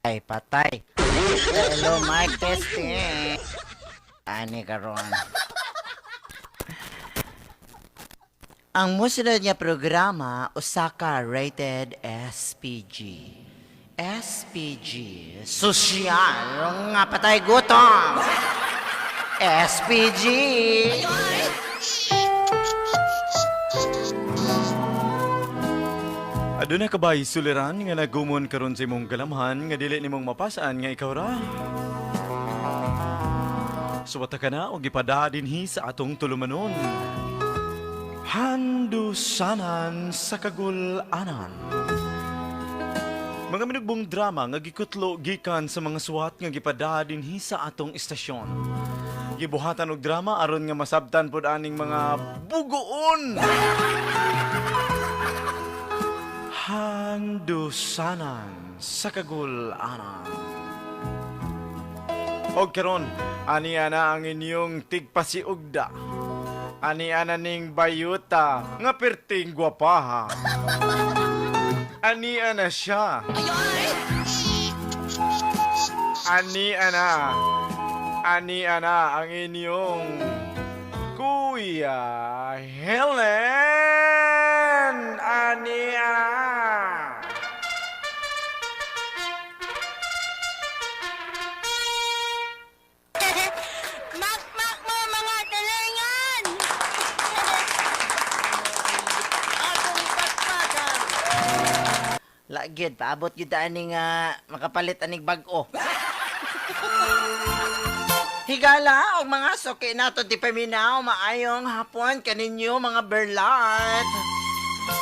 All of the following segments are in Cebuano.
Ay, patay. Hello, mic testing. Ani karon. Ang musunod nga programa usa ka rated SPG. SPG, sosyal nga patay gutom. SPG. Aduna ka ba'y suliran nga nagumon karon sa imong galamhan nga dili nimong mapasaan nga ikaw ra? Suwata ka na og gipada dinhi sa atong tulumanon. Handusanan sa kagul-anan. Mga minugbong drama nga gikutlo gikan sa mga suwat nga gipada dinhi sa atong istasyon. Gibuhatan og drama aron nga masabtan pod aning mga bugoon. Handusanan sa kagul-anan. Og karon, ani ana ang inyong tigpasiugda. Ani ana ning bayuta nga perting gwapaha. Ani ana siya. Ani ana. Ani ana ang inyong Kuya Helen. Ani ana. Makmak mo mga talingan! Akong patpatan. Lagid, paabot gyud ani nga makapalit aning bag-o. Higala og mga suki nato di paminaw, maayong hapon kaninyo mga berlat.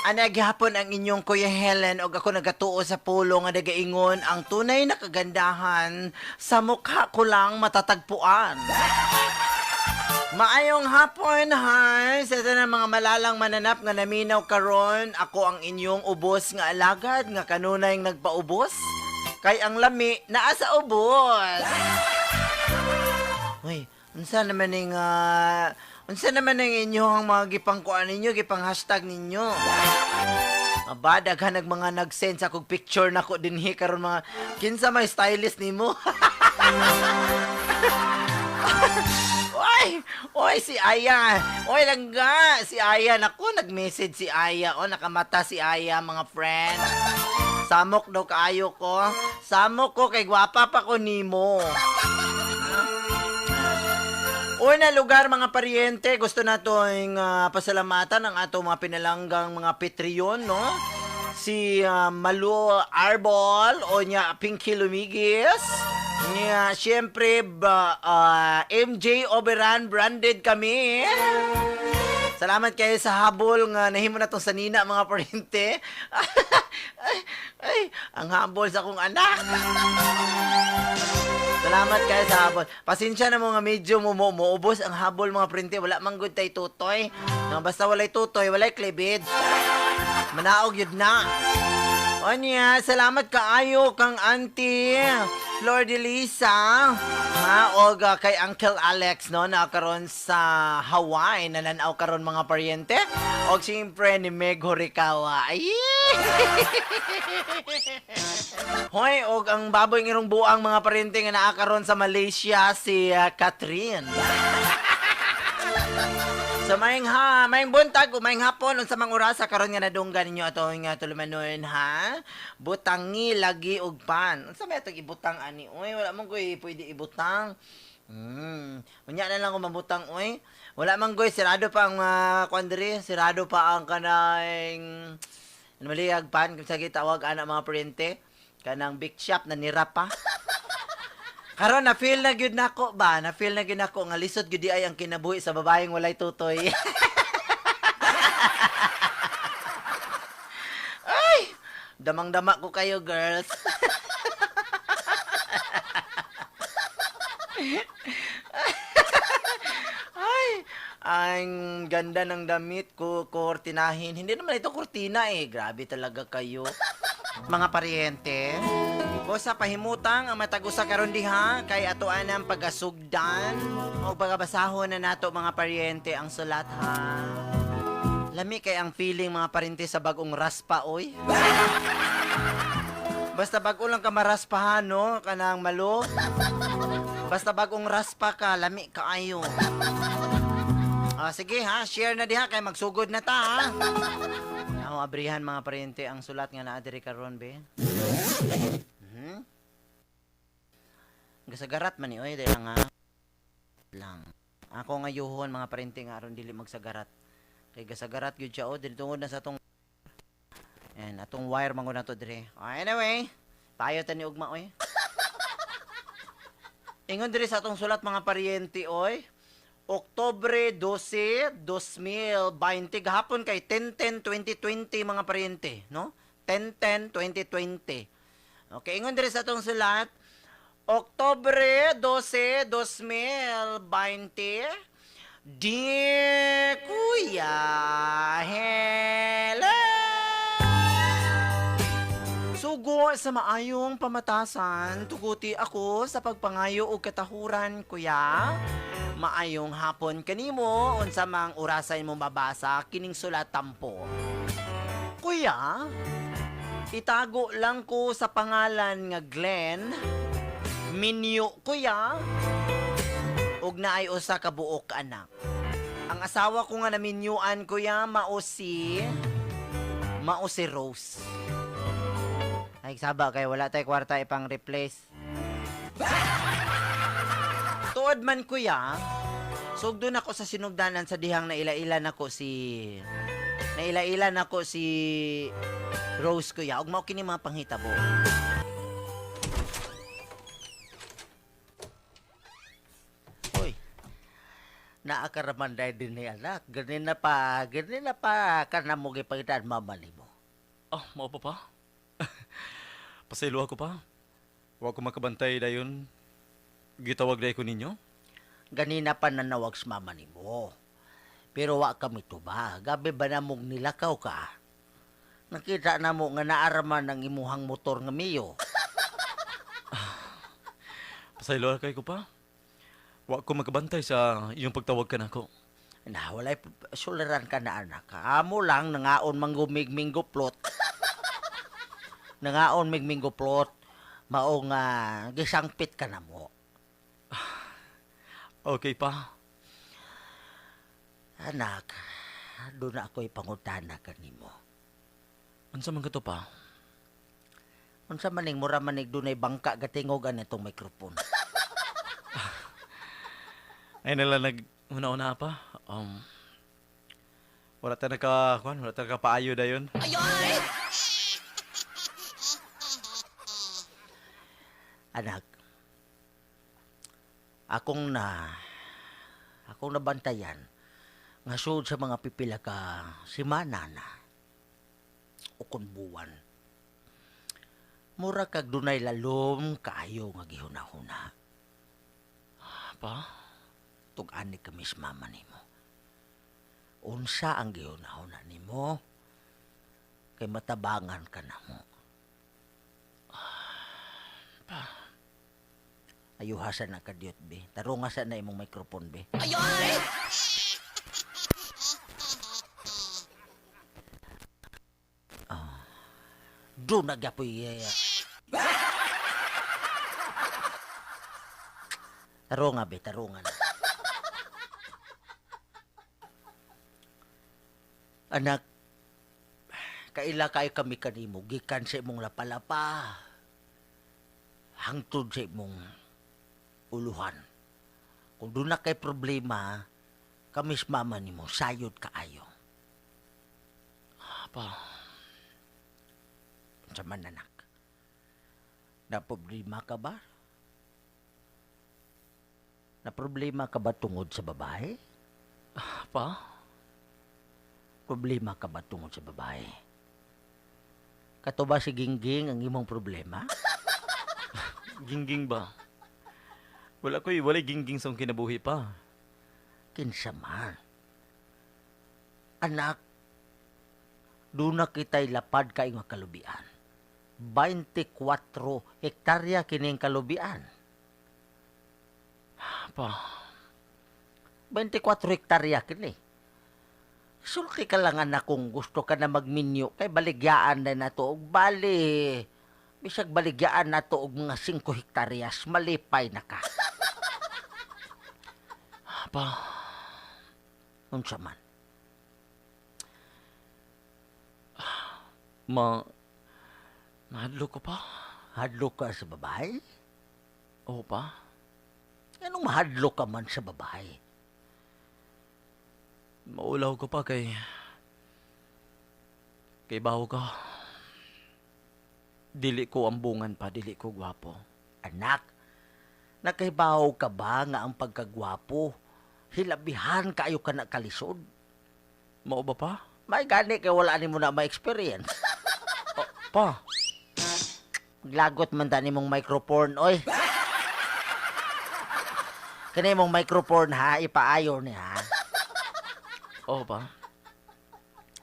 Ana gihapon ang inyong Kuya Helen og ako nagatuo sa pulo nga nagaingon ang tunay na kagandahan sa mukha ko lang matatagpuan. Maayong hapon, ha? Sa tanan mga malalang mananap nga naminaw karon, ako ang inyong ubos nga alagad nga kanunay nagpaubos. Kay ang lami naa sa ubos. Uy, unsa naman ning unsa naman ning inyong mga gipangkuan ninyo, gipang hashtag ninyo? Aba, daghan nag mga nag-send sa akong picture nako dinhi karon mga kinsa may stylist nimo. Oy! Oy, si Aya. Oy, langga. Si Aya. Naku, nag-message si Aya. O, nakamata si Aya, mga friend. Samok daw kaayo ko. Samok ko kay gwapa pa ko nimo. Una lugar mga paryente, gusto natong pasalamatan ang ato mga pinalanggang mga Patreon, no? Si Malu Arbol o niya Pinky Lumigis. Niya, siyempre, ba, MJ Oberan branded kami. Salamat kayo sa habol nga nahimo na tong sanina mga paryente. Ay, ay, ang habol sa akong anak. Salamat kayo sa habol. Pasensya na mga medyo mo mo muubos ang habol mga printe. Wala man gud tay tutoy. No, basta walay tutoy, walay klibid. Manaog yun na. Onya, salamat kaayo kang auntie Flor de Lisa. Ma, og kay Uncle Alex no na karon sa Hawaii nananaw karon mga paryente. Og siyempre ni Meg Horikawa. Ay! Hoy, og ang baboy ngirong buang mga paryente nga naa karon sa Malaysia si Catherine. So maayong ha, maayong buntag o maayong hapon unsa mang orasa karon nga nadunggan ninyo ato nga tulumanon ha. Butangi lagi og pan. Unsa may atong ibutang ani oy? Wala man koy pwede ibutang. Unya na lang ko mabutang oy. Wala man koy sirado pa ang kuan diri, sirado pa ang kanang ano maliyag pan kung sa gitawag ana mga paryente kanang big shop na nira pa. Karon na feel na gyud nako ba? Na feel na gyud nako nga lisod gyud di ay ang kinabuhi sa babaeng walay tutoy. Ay, damang-dama ko kayo, girls. Ay, ang ganda ng damit ko, kortinahin. Hindi naman ito kortina eh. Grabe talaga kayo. Mga paryente, bosa pahimutang ang matag usa karon diha kay ato anang pagasugdan o pagabasahon na nato mga paryente ang sulat ha. Lami kay ang feeling mga paryente sa bagong raspa oy. Basta bag-o lang ka maraspahan, no? Kanang malo. Basta bagong raspa ka, lami kaayo. Ah, sige ha, share na diha kay magsugod na ta ha. Ako abrihan mga paryente ang sulat nga naa diri karon be. Gasagarat man ni oy, dahil lang ha. Lang. Ako nga yuhon mga paryente nga aron dili magsagarat. Kay gasagarat gyud siya oh, dili tungod na sa atong and atong wire man gud nato dire. Ah, anyway, payo ta ni ugma oy. Ingon diri sa atong sulat mga paryente oy. Oktubre 12, 2020 gahapon kay 10-10-2020 mga paryente, no? 10-10-2020. Okay, ingon diri sa atong sulat. Oktubre 12, 2020. Dear Kuya Helen! Sugo sa maayong pamatasan, tuguti ako sa pagpangayo og katahuran, kuya. Maayong hapon kanimo, unsa mang orasay mo mabasa kining sulat tampo. Kuya, itago lang ko sa pangalan nga Glenn. Minyo, kuya. Ug naay usa ka buok anak. Ang asawa ko nga naminyuan, kuya, mao si Rose. Ay, saba kay wala tay kwarta ipang replace. Tuod man kuya, sugdon ako sa sinugdanan sa dihang naila-ila nako si Rose kuya, ug mao kini mga panghitabo. Uy, naakaraman dahil din ni anak. Ganina pa ka na mo gipangitaan mama nimo. Ah, mao pa pa? Pasaylo ako pa. Wa ko makabantay dayon. Gitawag day ko ninyo. Ganina pa nanawag sa mama nimo. Pero wa kami tuba. Gabi ba na mong nilakaw ka? Nakita na mo nga naaraman ang imuhang motor nga Mio. Pasaylo kay ko pa. Wa ko makabantay sa iyong pagtawag kanako. Na, walay suliran ka na anak. Amo lang nangaon manggumig minggo plot. Nangaon mig minggo plot. Mao nga gisangpit ka na mo. Okay pa. Anak, doon na ako'y pangutana kanimo. Unsa man kato pa? Unsa maning mura manig dunay bangka gatingog an itong microphone. Ay nala nag una-una pa. Wala ta naka kuan, wala ta nakapaayo dayon. Anak, akong nabantayan nga sud sa mga pipila ka semana na ukon buwan. Mura kag dunay lalom kaayo nga gihuna-huna. Pa? Tug-ani kami sa mama nimo. Unsa ang gihuna-huna nimo? Kay matabangan ka na mo. Pa. Ayuhasan na ka diyot, be. Tarunga sa na imong microphone, be. Ah. Doon nagyapoy. Tarunga, be. Tarunga na. Anak, kaila kayo kami kanimo, gikan sa imong lapalapa, hangtod sa imong uluhan. Kung doon na kay problema, kami sa mama nimo, sayod kaayo. Pa. Unsa man, anak? Na problema ka ba? Na problema ka ba tungod sa babae? Pa? Problema ka ba tungod sa babae? Kato ba si Gingging ang imong problema? Gingging ba? Wala ko'y walay gingging sa akong kinabuhi pa. Kinsa man. Anak, doon na kita'y lapad kay nga kalubian. 24 hektarya kining kalubian. Pa. 24 hektarya kini. Sulti ka lang anak kung gusto ka na magminyo kay baligyaan na nato og bali Bisag baligyaan nato og mga 5 hektaryas, malipay na ka. Pa, Unsa man? Mahadlok ko pa. Hadlok ka sa babae? Oo pa. Anong mahadlok ka man sa babae? Maulaw ko pa kay... Kay baho ka. Dili ko ambungan pa, dili ko gwapo. Anak, nakahibaw ka ba nga ang pagkagwapo? Hilabihan kaayo ka na kalisod? Mao ba pa? May gani kay wala nimo na ma-experience. Pa, Lagot man tani mong microphone, oy. Kani mong microphone ha, ipaayo ni ha. Oo pa.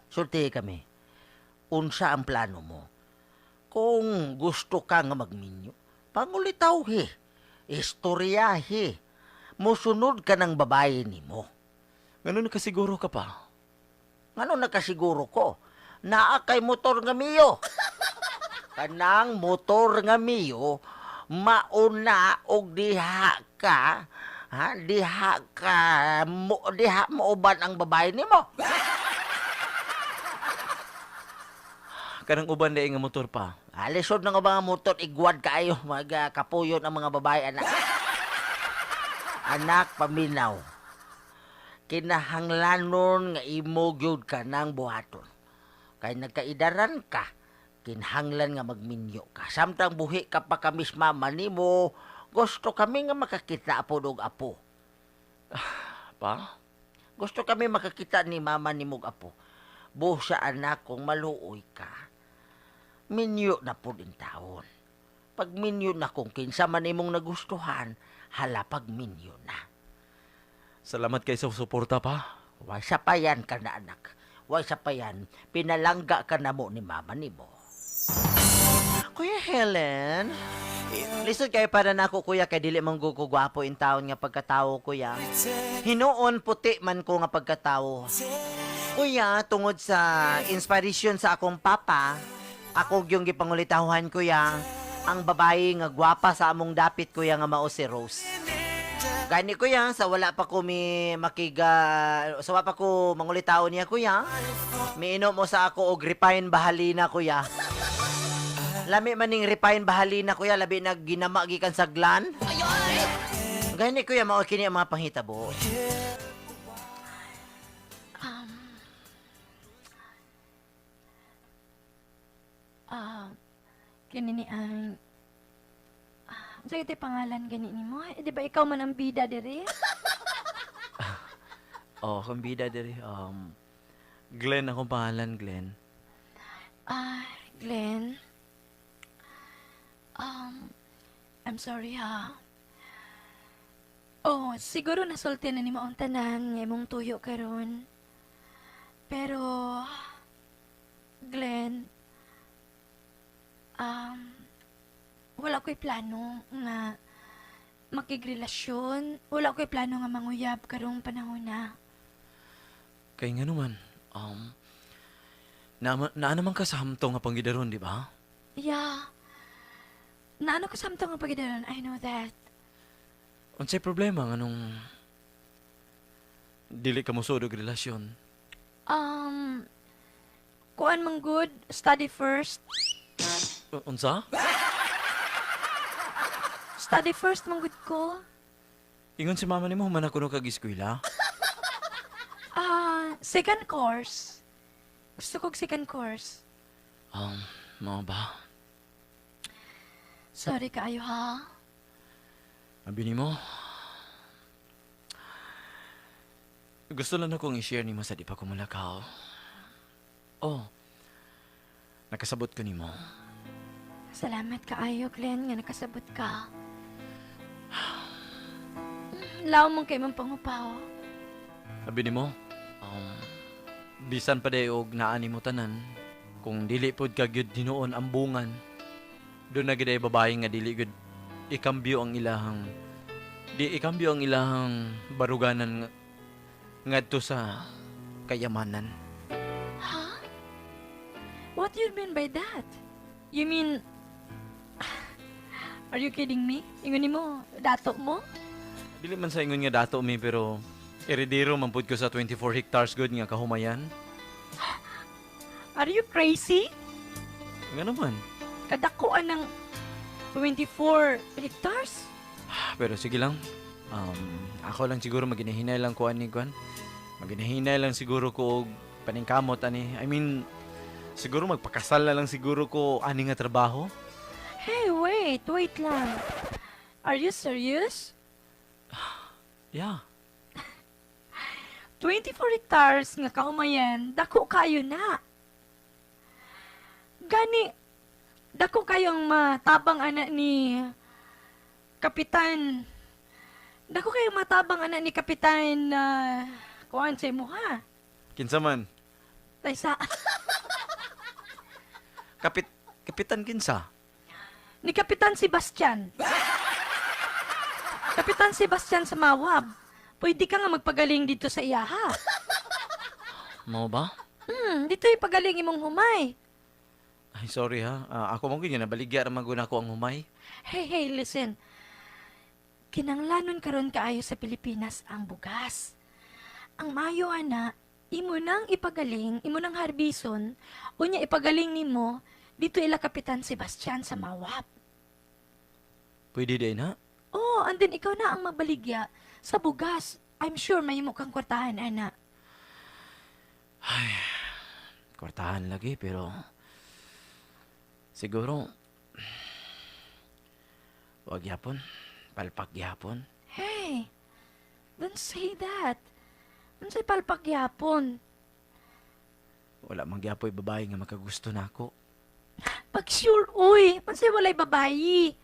Sulti kami. Unsa ang plano mo? Kung gusto ka nga magminyo, pangulitaw he. Istoryahe. Musunod ka ng babae nimo. Ganun kasiguro ka pa. Ngano nakasiguro ko? Naa kay motor nga Mio. Kanang motor nga Mio, mauna og diha ka, ha, diha ka, mo, diha mauban ang babae nimo. Kanang uban dai nga motor pa. Alisod na nga mga motor, igwad kaayo, mga kapuyon ang mga babae, anak. Anak, paminaw. Kinahanglanon nga imo gyud ka ng buhaton. Kay nagkaidaran ka, kinahanglan nga magminyo ka. Samtang buhi ka pa kamis mama nimo, gusto kami nga makakita po og apo. Pa? Gusto kami makakita ni mama nimo og apo. Busa anak kung maluoy ka, minyo na po din taon. Pag minyo na kung kinsa man imong nagustuhan, hala pag minyo na. Salamat kay sa suporta pa. Way sa payan ka na anak. Way sa payan, pinalangga ka na mo ni mama nimo. Kuya Helen, lisod kayo para nako kuya kay dili man ko gwapo in taon nga pagkatawo kuya. Hinuon puti man ko nga pagkatawo. Kuya, tungod sa inspiration sa akong papa, ako yung gipangulitahuhan kuya, ang babae nga gwapa sa among dapit kuya nga mao si Rose. Gani kuya, sa wala pa ko mi makiga, sa wala pa ko mangulitaw niya kuya, miinom mo sa ako og refine bahalina kuya. Lami man ning refine bahalina kuya, labi na ginama gikan sa glan. Gani kuya, mao kini ang mga panghitabo. Kini ni ang unsa kitay pangalan gani nimo? Eh, di ba ikaw man ang bida diri? Oh, akong bida diri. Glenn akong pangalan, Glenn. Glenn. I'm sorry ha. Oh, siguro nasulti na nimo ang tanan nga imong tuyo karon. Pero Glenn, wala ko'y plano nga makigrelasyon. Wala ko'y plano nga manguyab karong panahon na. Kay nga naman, naa naman ka sa hamtong nga panggidaron, di ba? Yeah. Naano ko sa hamtong nga panggidaron, I know that. Unsay problema nganong dili ka mosud og relasyon? Kuan man good, study first. Unsa? Study first man good ko. Ingon si mama nimo human ako kag eskwela. Second course. Gusto kog second course. Mao ba? Sorry kaayo ha. Abi nimo. Gusto lang akong i-share nimo sa di pa ko mulakaw. Oh. Nakasabot ko nimo. Salamat kaayo, Glenn, nga nakasabot ka. Law mong kay mong pangupaw. Abi nimo, bisan pa day og naa nimo tanan, kung dili pod ka gyud hinuon ambungan, doon na gyud ay babae nga dili gyud ikambyo ang ilahang, di ikambyo ang ilahang baruganan ngadto sa kayamanan. Huh? What do you mean by that? You mean, Are you kidding me? Ingon nimo, dato mo? Dili man sa ingon nga dato mi, pero eredero man pud ko sa 24 hectares good nga kahumayan. Are you crazy? Nga naman. Kadakuan ng 24 hectares? Pero sige lang. Ako lang siguro maginahinay lang ko ani kwan. Maginahinay lang siguro ko og paningkamot ani. I mean, siguro magpakasal na lang siguro ko ani nga trabaho. Hey, wait, wait lang. Are you serious? Yeah. 24 hectares nga kahumayan, dako kayo na. Gani, dako kayong matabang anak ni Kapitan. Dako kayong matabang anak ni Kapitan na kuan sa imo ha. Kinsa man? Taysa, Kapitan kinsa? Ni Kapitan Sebastian. Kapitan Sebastian sa Mawab. Pwede ka nga magpagaling dito sa iyaha. Mao ba? Dito ipagaling imong humay. Ay, sorry ha. Ako man gyud nga nabaligya ra man gud ako ang humay. Hey, hey, listen. Kinanglanon karon kaayo sa Pilipinas ang bugas. Ang mayo ana, imo nang ipagaling, imo nang harbison, unya ipagaling nimo dito ila Kapitan Sebastian sa Mawab. Pwede din ha? Oh, and then ikaw na ang mabaligya sa bugas. I'm sure may mo kang kwartahan, ana. Kwartahan lagi, pero siguro wag yapon, palpak yapon. Hey, don't say that. Unsay palpak yapon? Wala man gyapoy babae nga makagusto nako. Pag sure, uy, unsay walay babayi.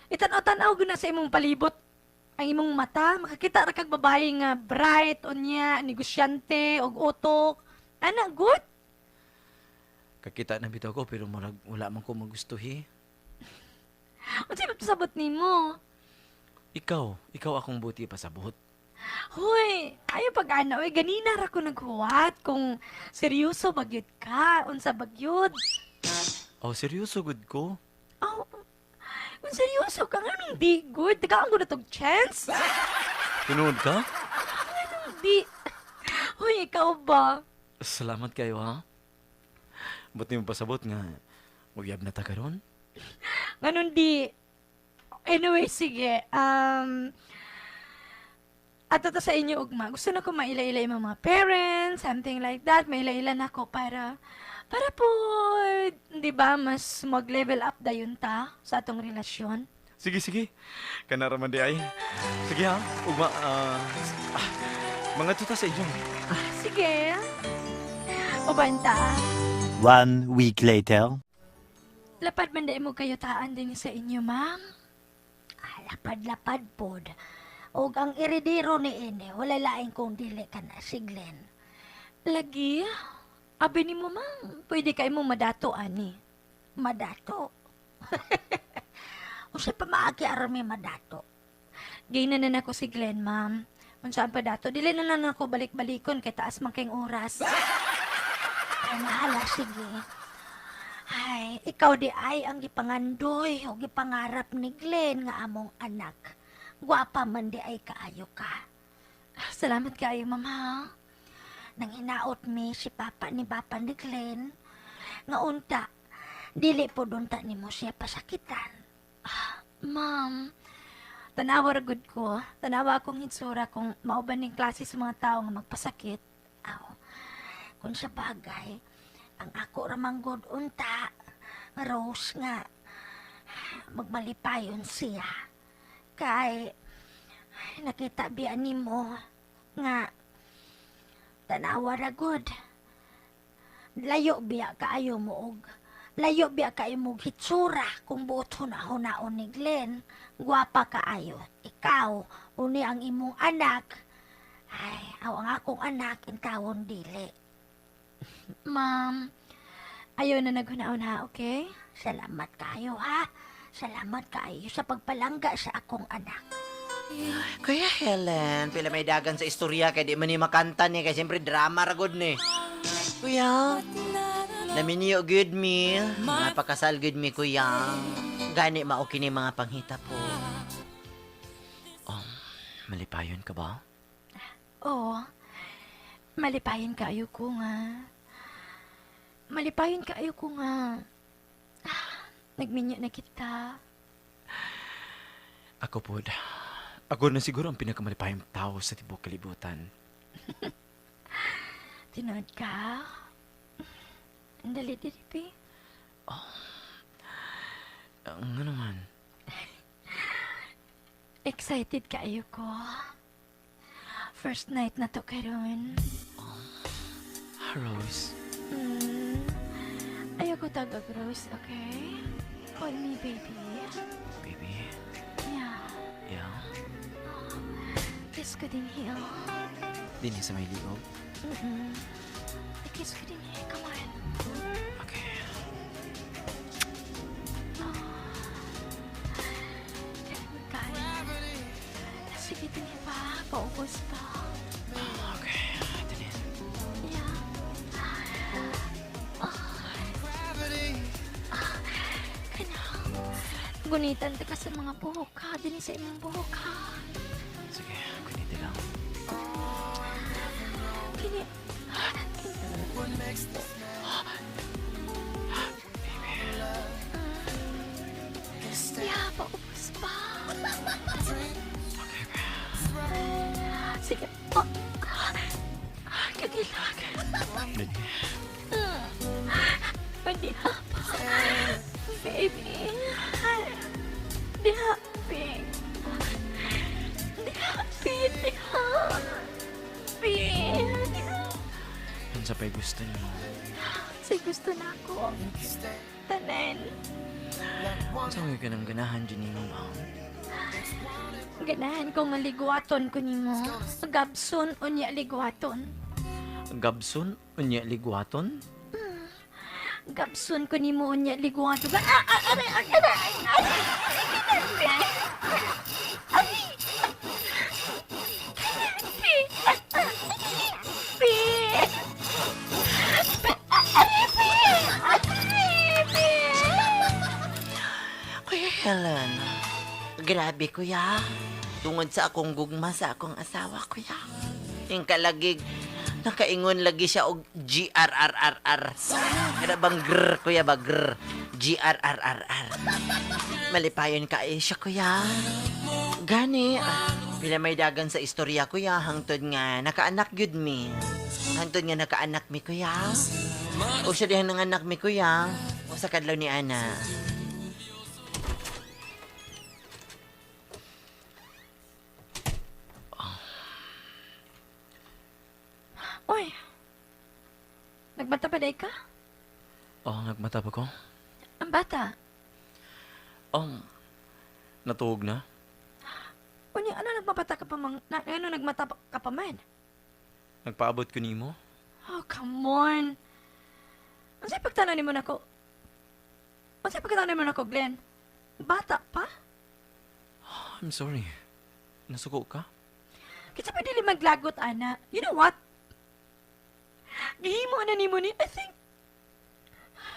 Itanaw-tanaw gud na sa imong palibot ang imong mata, makakita ra kag babae nga bright unya, negosyante og utok. Ana good. Kakita na bitaw ko, pero murag wala man ko magustuhi. Unsay pasabot nimo? Ikaw akong buti pasabot. Hoy, ayo pag ana oy, ganina ra ko naghuwat kung seryoso bagyod ka, unsa bagyod. Oh, seryoso gud ko. Oh, kung seryoso ka, nganong di good? Tagaan ko na tog chance. Tinuod ka? Nganong di? Hoy, ikaw ba? Salamat kayo ha. Buti mo pasabot nga uyab na ta karon. Nganong di? Anyway, sige. Ato ta sa inyo ugma. Gusto na ko maila-ila yung mga parents, something like that. Maila-ila na ko para po, di ba, mas mag-level up dayon ta sa atong relasyon. Sige, sige. Kanara man di ay. Sige ha. Ugma, mga tuta sa inyo. Sige. Uban ta. One week later. Lapad man dai mo kayo taan din sa inyo, ma'am. Ah, lapad-lapad pod. Og ang eredero ni ini, wala laing kung dili ka na si Glenn. Lagi, abi ni mo, ma'am. Pwede kayo mong madato, ani. Madato. Usa pa maagi aron may madato. Gayna na nako si Glenn, ma'am. Unsaan pa dato? Dili na lang ako balik-balikon kay taas man kayong oras. Ay, mahala, sige. Ay, ikaw di ay ang gipangandoy o gipangarap ni Glenn nga among anak. Gwapa man di ay kaayo ka. Salamat kaayo, ma'am, ha? Nang hinaot mi si papa ni papa ni Glenn, nga unta, dili po unta nimo siya pasakitan. Ma'am, tanawa ra gud ko. Tanawa akong hitsura kung mauban ning klase sa mga tao nga magpasakit. Aw, kung sa bagay, ang ako ramang good unta, Rose nga, magmalipayon siya. Kay, nakita biya nimo nga, tanawa ra gud. Layo biya kaayo mo og, layo biya kaayo mo og hitsura kung buot huna-hunaon ni Glenn. Gwapa kaayo. Ikaw, uni ang imong anak. Ay, aw ang akong anak, intawon dili. Ma'am, ayaw na naghuna-una, ha, okay? Salamat kayo, ha? Salamat kayo sa pagpalangga sa akong anak. Kuya Helen, pila may dagan sa istorya kay di man ni makanta ni kay siyempre drama ra gud ni. Kuya, naminyo good me. Napakasal good me, kuya. Gani mao kini mga panghitabo. Malipayon ka ba? Oo. Malipayon kaayo ko nga. Malipayon kaayo ko nga. Ah, nagminyo na kita. Ako pod. Ako na siguro ang pinakamalipayong tao sa tibuok kalibutan. Tinuod ka? Ang dali diri, Pi. Ang ano man? Excited kaayo ko. First night na to karon. Rose. Ayoko tawag Rose, okay? Call me baby. Baby. Yeah. Yeah. Kiss ko dinhi. Dinhi sa may liog. Kiss ko dinhi. Come on. Okay. Kaya kaya. Sige, dinhi pa. Paubos pa. Okay. Dinhi. Yeah. Ah. Ah. Kana. Gunitan ta ka sa mga buhok ha. Dinhi sa imong buhok ha. Sige, guniti lang. Kini. Baby. Yeah, paubos pa. Okay. Sige. Oh. Kagilag. Dinhi. Diha pa. Baby. Diha, babe. Diha, babe. Diha. Babe. Diha. Unsa pa'y gusto nimo? Say gusto na ako. Tanan. Unsa may ka nang ganahan dyan nimo ba? Ganahan ko nga ligwaton ko nimo. Gabson unya ligwaton. Gabson, unya ligwaton? Gabson ko nimo unya ligwaton. Ah, ah, aray, aray, aray, aray, aray, aray. Pi. Pi. Aray, pi. Aray, pi. Kuya Helen, grabe, kuya. Tungod sa akong gugma sa akong asawa, kuya. Yung kalagig, nakaingon lagi siya og GRRRR. Kada bang grr, kuya ba grr? GRRRR. Malipayon ka eh siya, kuya. Gani, ah, pila may dagan sa istorya, kuya, hangtod nga nakaanak gyud mi. Hangtod nga nakaanak mi, kuya. O siya dihan ng anak mi, kuya. O sa kadlaw ni Ana. Uy. Nagbata pa ka? Oh, nagmata pa ko. Ang bata. Oh, natuog na. Unya, ano nagmabata ka pa man, na, ano nagmata ka pa man? Nagpaabot ko nimo. Oh, come on. Unsay pagtanaw nimo nako? Unsay pagtanaw nimo nako, Glenn? Bata pa? I'm sorry. Nasuko ka? Kinsa pa dili maglagot, ana. You know what? Gihimo na nimo ni, I think,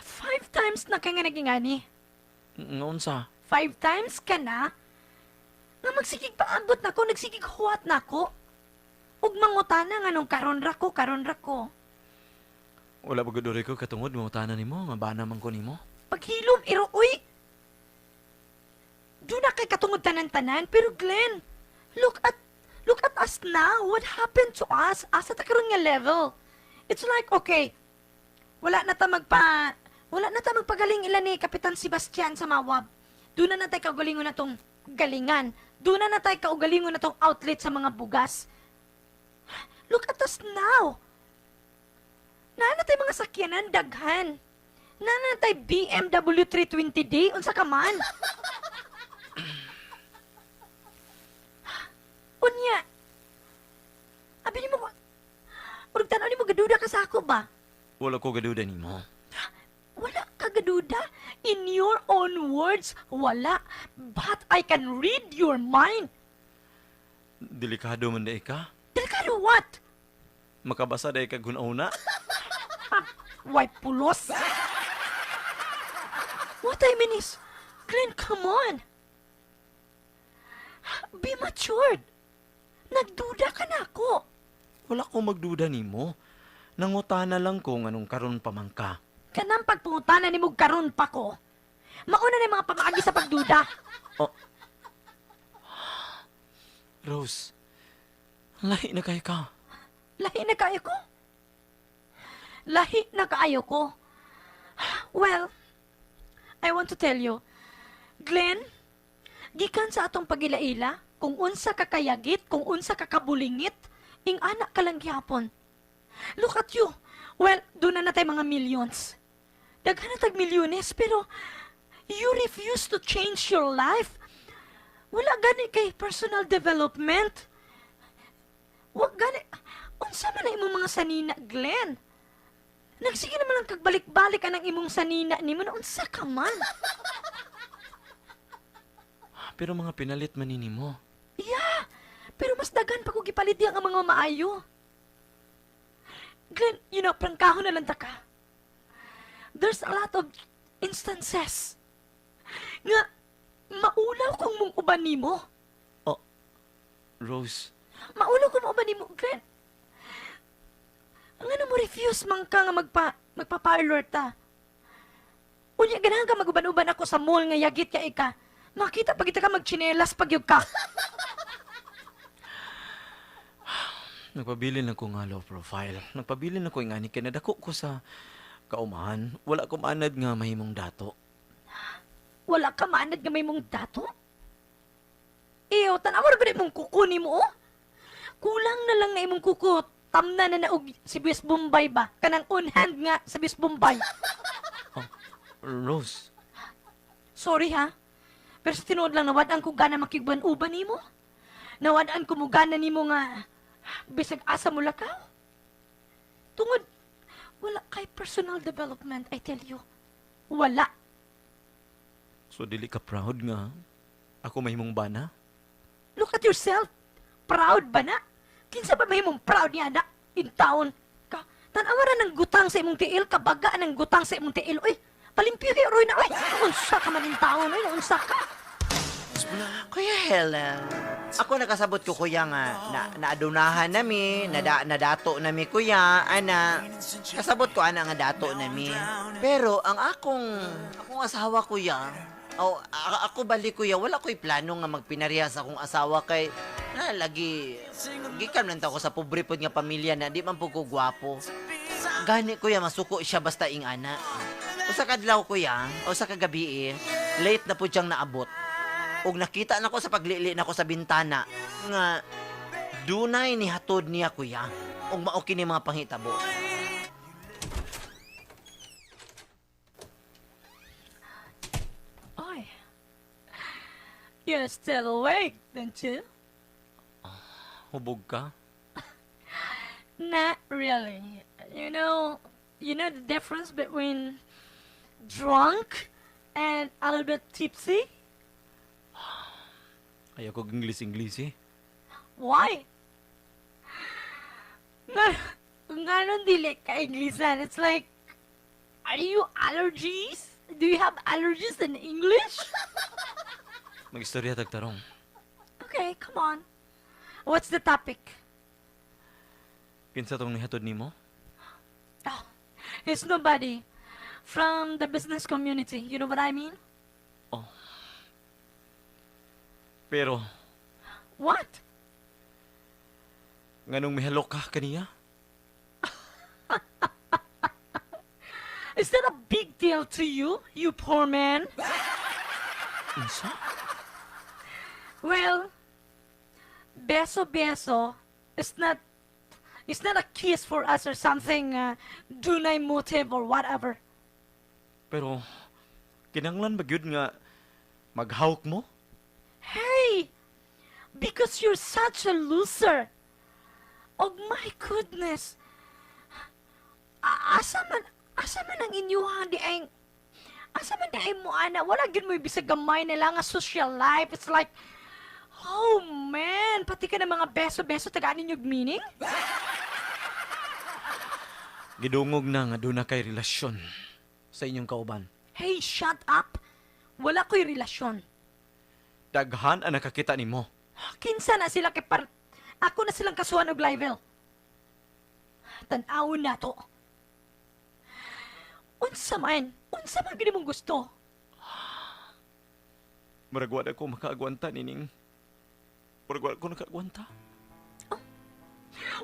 five times na ka nga naging ani. Nga unsa? Five times ka na? Nga magsigig paabot na ko, nagsigig huwat na ko. Ug mangutana nga nung karon ra ko, karon ra ko. Wala ba gud ko katungod mangutana nimo, nga bana man ko nimo. Paghilom, iro, uy! Doon na kay katungod tanan-tanan. Pero Glenn, look at us now. What happened to us? Asa ta karon nga level? It's like, okay, wala na ta magpagaling ila ni Kapitan Sebastian sa Mawab. Doon na natay kaugalingon na tong galingan. Doon na natay kaugalingon na tong outlet sa mga bugas. Look at us now. Naa na tay mga sakyanan daghan. Naa na tay BMW 320d unsa ka man. Unya. Abi nimo murag tan-aw nimo gaduda ka sa ako ba? Wala ko gaduda nimo. Wala ka gaduda. In your own words, wala. But I can read your mind. Delikado man diay ka. Delikado what? Makabasa diay kag huna-huna. Ah, white pulos. What I mean is, Glenn, come on. Be matured. Nagduda ka na ako. Wala ko magduda nimo. Nangutana lang ko nganong karon pa man ka. Kanang pagpangutana nimo karon pa ko. Mauna na yung mga pamaagi sa pagduda. Oh. Rose, lahi na kay ka. Lahi na kaayo ko. Lahi na kaayo ko. Well, I want to tell you, Glenn, gikan sa atong pagilaila, kung unsa ka kayagit, kung unsa ka kabulingit, ing-ana ka lang gihapon. Look at you. Well, duna na tay mga millions. Daghan na tag milyones, pero you refuse to change your life. Wala gani kay personal development. Wa gani. Unsa man na imong mga sanina, Glenn? Nagsige naman lang kagbalik-balik ang imong sanina nimo na unsa ka man. Pero mga pinalit man ni nimo. Yeah, pero mas daghan pa ko gipalit diha nga mga maayo. Glenn, prangkahon na lang ta ka. There's a lot of instances nga maulaw kong mong uban nimo. Oh, Rose, Maulaw kong uban nimo, Glenn. Ang ano mo refuse man ka nga magpa-parlor ta. Unya ganahan ka maguban-uban ako sa mall nga yagit ka ika. Makita pag kita ka magchinelas pag yug ka. Nagpabilin lang ko nga low profile. Nagpabilin lang ko ingani kay nadako ko sa kaumahan. Wala ko maanad nga mahimong dato. Wala ka maanad nga mahimong dato? Iyo, tanawa ra gud imong kuko nimo, oh. Kulang na lang nga imong kuko. Tamna na na og si Sibuyas Bombay ba? Kanang on hand nga sa Sibuyas Bombay. Oh, Rose. Sorry ha. Pero sa tinuod lang, nawad-an ko gana makigban-uban nimo. Nawad-an ko mo gana nimo nga bisag asa mo lakaw. Tungod, wala kay personal development, I tell you. Wala. So dili ka proud nga ako mahimong bana? Look at yourself. Proud ba na? Kinsa ba mahimong proud niya na? In town ka. Tanawa ra ng gutang sa imong tiil, kabaga ng gutang sa imong tiil. Uy, palimpyo roy na. Uy, unsa ka man in town. Uy, unsa ka? Kuya Helen, ako nakasabot ko kuya nga na naadunahan nami, nadato nami kuya, ana. Kasabot ko ana nga dato nami. Pero ang akong asawa kuya, o ako bali kuya, wala ko'y plano nga magpinariha sa akong asawa kay na lagi gikan man ta ko sa pobre pod nga pamilya na di man pud ko gwapo. Gani kuya masuko siya basta ing ana. Usa ka adlaw kuya, o sa kagabi eh, late na pud siyang naabot. Og nakita nako sa paglili nako sa bintana nga dunay nihatod niya kuya. Og mao kini mga panghitabo. Oy. You're still awake, don't you? Hubog ka? Not really. You know the difference between drunk and a little bit tipsy? Ayaw ko English-English eh. Why? Nga dili ka Englisan. It's like, are you allergies? Do you have allergies in English? Magistorya tagtarong. Okay, come on. What's the topic? Kinsa tong nihatod nimo? Oh, it's nobody from the business community. You know what I mean? Oh. Pero, What? Nganong mihalok ka kaniya? Is that a big deal to you, you poor man? Unsa? Well, beso beso is not it's not a kiss for us or something, dunay motive or whatever. Pero kinanglan ba gyud nga maghawk mo? Hey, because you're such a loser. Oh my goodness. Asa man ang inyuha di ay asa man di ay mo ana, wala gyud mo bisag gamay na lang nga social life. It's like, oh man, pati ka ng mga beso-beso tagaan ninyo meaning? Gidungog na nga duna kay relasyon sa inyong kauban. Hey, shut up. Wala ko'y relasyon. Daghan ang nakakita nimo. Kinsa na sila kay par... Ako na silang kasuhan og libel. Tan-awon na to. Unsa man? Unsa man gini mong gusto? Murag wala ko makaagwanta nining. Murag wala ko nakaagwanta.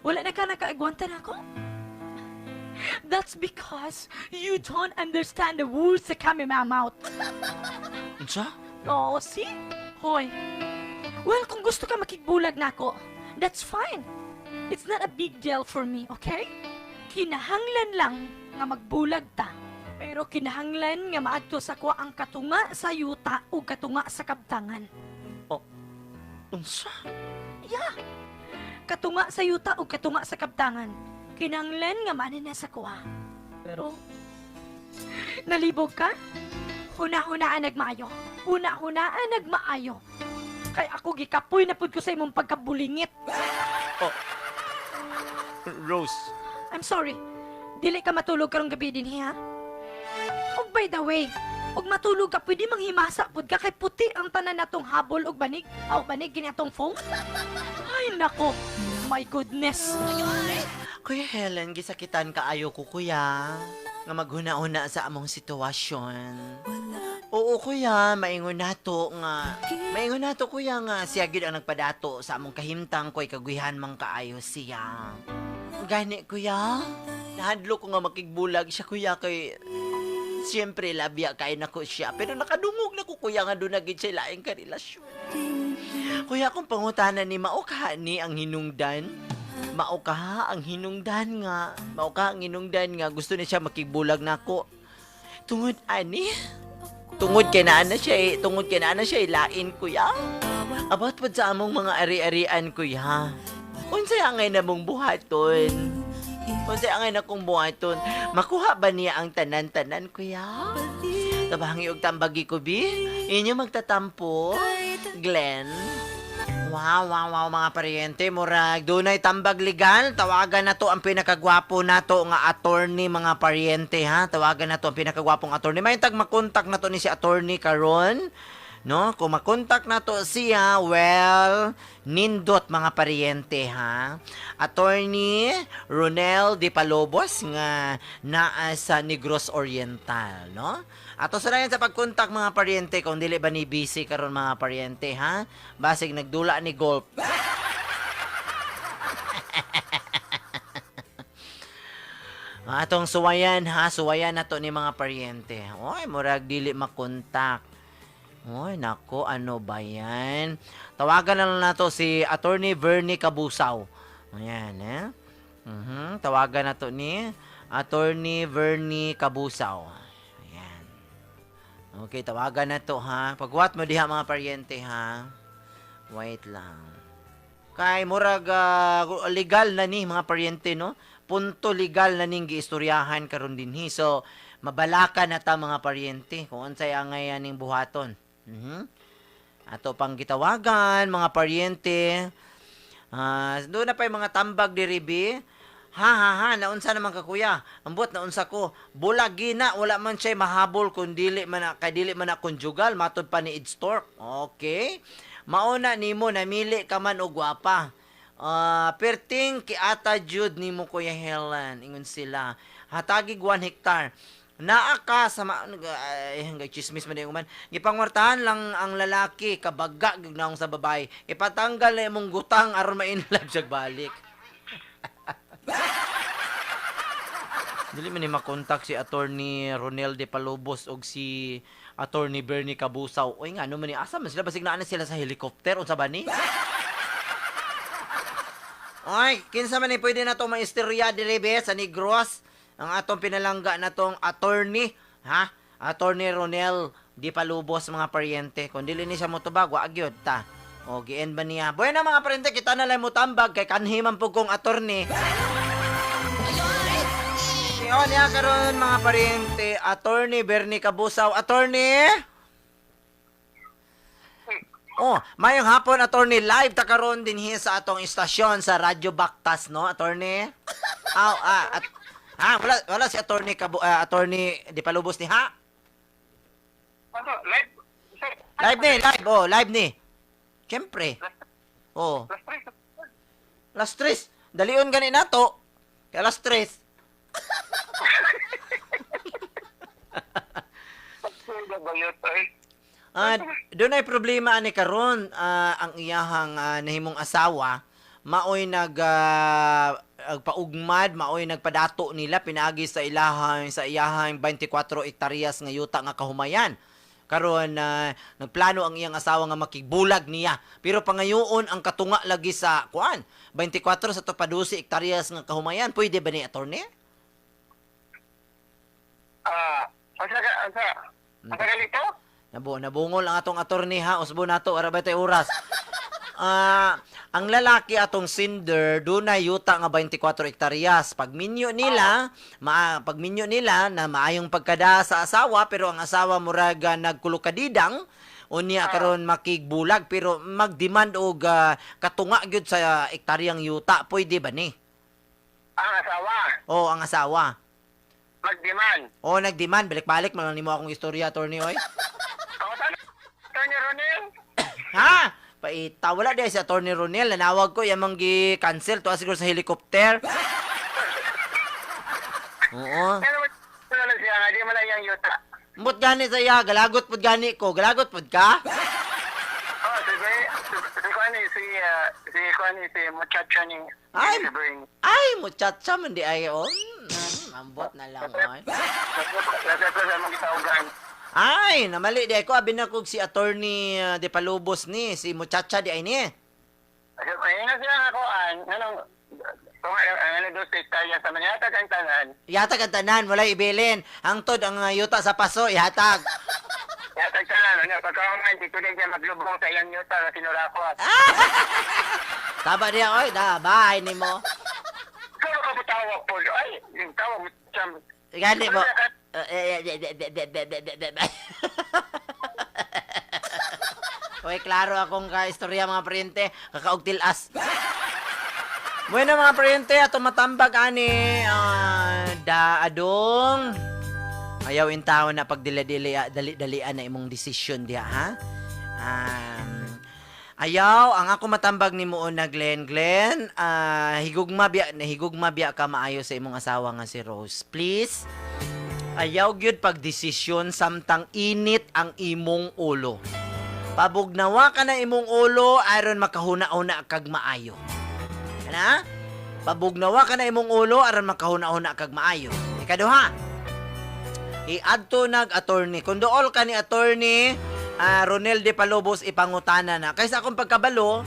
Wala na ka nakaagwanta na ako? That's because you don't understand the words that come in my mouth. Unsa? Oo, see? Hoy. Well, kung gusto ka makigbulag na ako, that's fine. It's not a big deal for me, okay? Kinahanglan lang nga magbulag ta. Pero kinahanglan nga maadto sa kuha ang katunga sa yuta o katunga sa kabtangan. Unsa? Yeah. Katunga sa yuta o katunga sa kabtangan. Kinahanglan nga maani na sa kuha. Pero, nalibog ka? Huna-hunaan nagmaayo. Huna-hunaan nagmaayo. Kay ako gikapoy na pud ko sa imong pagkabulingit. Rose, I'm sorry. Dili ka matulog karong gabi din ha? Og by the way, og matulog ka pwede manghimasa pud ka kay puti ang tanan natong habol og banig. Aw banig gini atong foam. Ay nako. My goodness. Kuya Helen, gisakitan kaayo ko, kuya. Nga maghuna-huna sa among sitwasyon. Oo, kuya, maingon nato nga. Maingon nato, kuya, nga siya gyud ang nagpadato sa among kahimtang ko'y kaguhihan man kaayo siya. Gani, kuya. Nahadlo ko nga makigbulag siya, kuya, kay siyempre, labya kay nako siya. Pero nakadungog na ko, kuya, nga doon na gid siya laing karelasyon. Kuya, kung pangutana ni mao ka ni ang hinungdan, mao ka ang hinungdan nga, mao ka ang hinungdan nga, gusto ni siya makigbulag nako. Tungod ani, tungod kay naa na siya, eh, tungod kay naa na siya, eh, lain kuya. About pod sa among mga ari-arian kuya. Unsay angay namong buhaton? Unsay angay na kong buhaton? Makuha ba niya ang tanan-tanan kuya? Tabangi og tambagi ko bi? Inyo magtatampo? Glenn? Wow, wow, wow, mga paryente. Murag, dunay tambag legal. Tawagan na to ang pinakagwapo nato nga attorney, mga paryente, ha? Tawagan na to ang pinakagwapong attorney. May tag makontak na to ni si attorney karon. No? Kung makontak na to siya, well, nindot mga paryente, ha? Attorney Ronel De Palobos nga naa sa Negros Oriental, no? Ato sa sa pagkontak mga paryente kung dili ba ni busy karon mga paryente, ha? Basig nagdula ni golf. Atong suwayan ha, suwayan na to ni mga paryente. Oy, murag dili makontak. Oy, nako, ano ba yan? Tawagan na lang nato si Attorney Vernie Cabusaw. Ayan, eh. Tawagan na to ni Attorney Vernie Cabusaw. Ayan. Okay, tawagan na to ha. Pagwat mo diha mga paryente ha. Wait lang. Kay murag legal na ni mga paryente no. Punto legal na ning giistoryahan karon dinhi. So mabalaka na ta mga paryente kung unsay angay aning buhaton. Ato pang gitawagan mga paryente. Doon na pa yung mga tambag diri bi. Ha ha ha, naunsa naman ka kuya. Ambot naunsa ko. Bulag gina, wala man siya mahabol kung dili man na, kay dili man na conjugal, matod pa ni Idstork. Okay. Mauna nimo namili ka man og gwapa. Perting kiata jud nimo Kuya Helen, ingon sila. Hatagig 1 hektar. Naa ka sa ay, hanggang chismis man man. Gipangwartahan lang ang lalaki kabaga gyud naong sa babae. Ipatanggal na imong gutang aron ma-inlove siya balik. Dili man ni makontak si Attorney Ronel de Palobos og si Attorney Bernie Cabusaw. Oy nga ano man ni asa man sila basig naa na sila sa helicopter unsa ba ni? Oy, kinsa man ni pwede na to maistorya diri be sa Negros? Ang atong pinalangga na tong attorney, ha? Attorney Ronel Di Palubos mga paryente. Kung dili ni siya motubag, wa gyud ta. O gien ba niya? Bueno mga paryente, kita na lang motambag kay kanhi man pud kong attorney. Niyo niya karon mga paryente, Attorney Bernie Cabusaw. Attorney? Oh, mayong hapon attorney, live ta karon dinhi sa atong istasyon sa Radyo Baktas, no, attorney? Aw, ah, at, ah, wala wala si attorney Cabu, attorney Di Palubos ni ha? Ano, live, Live ni, live. Oh, live ni. Siyempre. Oh. Last 3. Dalion gani nato. Kay alas 3. Ah, doon ay problema ani karon, ang iyahang nahimong asawa maoy nag paugmad, maoy nagpadato nila pinaagi sa ilahang sa iyahang 24 hektaryas nga yuta nga kahumayan. Karon nagplano ang iyang asawa nga makigbulag niya. Pero pangayoon ang katunga lagi sa kuan, 24 sa to pa 12 hektaryas nga kahumayan. Pwede ba ni, attorney? Ah, unsa ka unsa? Unsa ka lito? Nabungol ang atong attorney ha, usbo nato ara ba tay oras. Ang lalaki atong sender dunay yuta nga 24 hektaryas. Pagminyo nila na maayong pagkada sa asawa, pero ang asawa murag nagkulokadidang unya karon makigbulag pero magdemand og katunga gyud sa hektaryang yuta. Pwede ba ni? Ang asawa Oh, ang asawa. magdemand. Oh, nagdemand, balik-balik man lang nimo akong istorya, attorney oy. Attorney Ronel? Ha? Paita, wala di si Attorney Ronel. Nanawag ko, yamang gi-cancel. Tuwa siguro sa helicopter. Oo. Ano mo lang siya nga di man lang yung yuta. Mbot gani sa iya, galagot pod gani ko. Galagot pod ka? Oh, si si kuan ni si si kuan ni si muchacha ni. Ay! Si Bernie. Ay, muchacha man di ay. Oh, ambot na lang. Oy. Nasa sa mong gitawgan. Ay, namali di ay ko. Abi na kog si Attorney De Palubos ni, si muchacha di ay ni. Ay na siya nga kuan, nganong kung ano dos hektarya sa mangyatag ang tanan. Ihatag ang tanan, walay ibilin. Hangtod ang yuta sa paso, ihatag. Yatag tanan, ano pagkahuman di ko din siya maglubong sa iyang yuta nga sinurakot. Taba diya, oy, da, bye nimo. Kung ka tawag po, ay, yung tawag mo siya. Gani mo. Oy, klaro akong ka-istorya mga paryente. Kakaog tilas. Bueno mga paryente, ato matambag ani da adong ayaw in taon na pagdili-dili dali-dalian na imong desisyon diha ha. Ayaw ang ako matambag nimo una, Glenn Glenn, higugma biya higugma biya ka maayo sa imong asawa nga si Rose. Please, ayaw gyud pagdesisyon samtang init ang imong ulo. Pabugnawa ka na imong ulo aron makahuna-huna kag maayo. Ana? Pabugnawa ka na imong ulo aron makahuna-huna kag maayo. Ikaduha, iadto nag attorney. Kung dool ka ni attorney Ronel de Palobos, ipangutana na. Kaysa akong pagkabalo,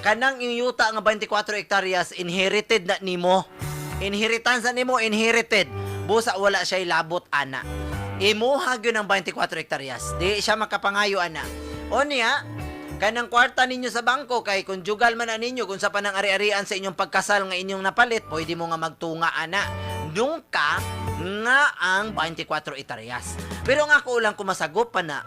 kanang iyong yuta nga 24 hektaryas inherited na nimo. Inheritance na nimo, inherited. Busa wala siya labot ana. Imuha gyud ang 24 hektaryas. Di siya makapangayo ana. O niya, kanang kwarta ninyo sa bangko kay conjugal man na ninyo kung sa panang ari-arian sa inyong pagkasal nga inyong napalit, pwede mo nga magtunga ana. Nungka nga ang 24 hektaryas. Pero nga ako lang kumasagop pa na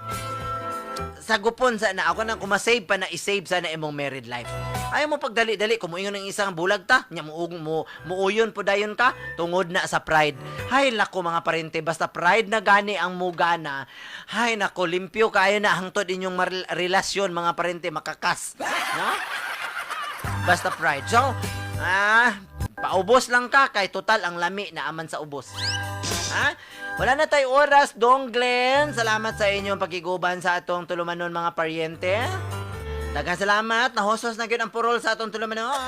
sagupon sa na ako nang kumasave pa na i-save sana imong married life. Ayaw mo pagdali-dali kung muingon ng isang bulag ta, nya muug mo muuyon po dayon ka tungod na sa pride. Hay nako mga parente, basta pride na gani ang mugana. Hay nako, limpyo kayo na hangtod inyong relasyon mga parente makakas. No? Basta pride. So, paubos lang ka kay total ang lami na aman sa ubos. Ha? Wala na tayo oras, Dong Glenn. Salamat sa inyong pagkiguban sa atong tulumanon mga paryente. Daghang salamat. Nahosos na gyud ang purol sa atong tulumanon.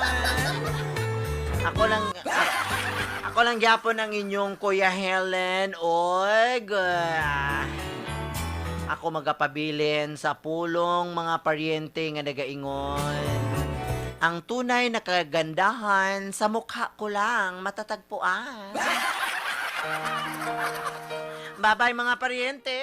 Ako lang gyapon ang inyong Kuya Helen og ako magapabilin sa pulong mga paryente nga nagaingon. Ang tunay na kagandahan sa mukha ko lang matatagpuan. Bye-bye mga paryente.